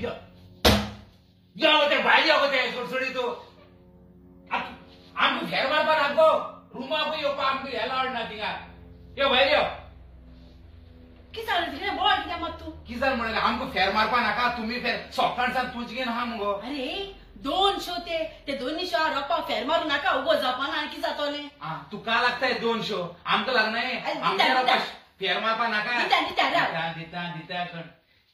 यो यो ते भायर यो ते सुडसुडी तूं आमकां फेर मारपा नाका गो रुमाकूय येवपा आमकां हें लावड ना थिंगा यो भायर यो. कितें जालें तिणें बोवाळ कित्याक मात तूं? कितें जालें म्हणलें आमकां फेर मारपा नाका तुमी फेर सकाळ सावन तुजें आहा मुगो. अरे 2 शो ते दोनूय शो रोपा फेर मारू नाका उगो जावपा ना आनी कितें जातोलें? आं तुका लागताय 2 शो आमकां लागनाय. आमकां फेर मारपा नाका. दिता दिता दिता दिता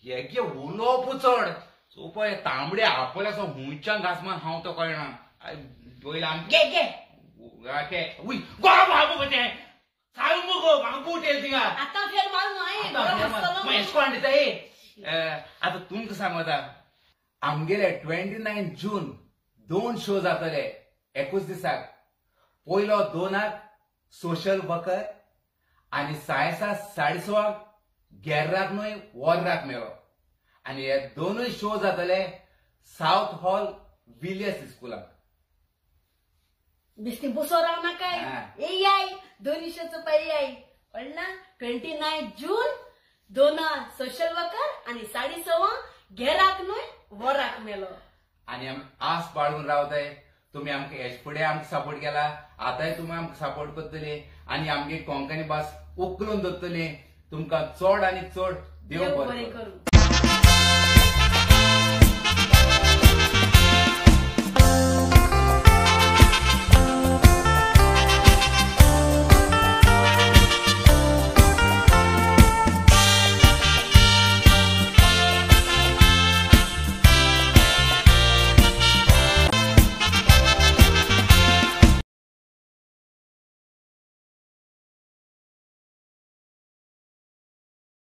हे गे उलोवप चड चोवपा तांबडे आपले असो हुंयच्यान घास मार हांव तो कळना पयलीं आमकां गे गे उय गो बाबू तें सांग मुगो म्हाका बूट येयले थिंगा. आतां फेर मारू न्हय एशकोण दिता आतां तुमकां सांगता आमगेले 29 जून 2 शो जातले एकूच दिसाक. पयलो 2 सोशल वर्कर आनी 7:30 6:15 गेर्राक न्हय वोर्राक मेलो. आनी हे दोनूय शो जातले सावथ हॉल विलियस स्कुलाक. बेश्टी बसो राव नाकाय येयाय 2 शो चोवपा येयाय कळना. 29 जून 2 सोशल वर्कर आनी 6:15 गेराक न्हय वराक मेलो. आनी आमी आस बाळगून रावताय तुमी आमकां हेज फुडें आमकां सपोर्ट केला आतांय तुमी आमकां सपोर्ट करतले आनी आमगे कोंकणी भास उखलून दवरतले. तुमकां चड आनी चड देव बरें करूं.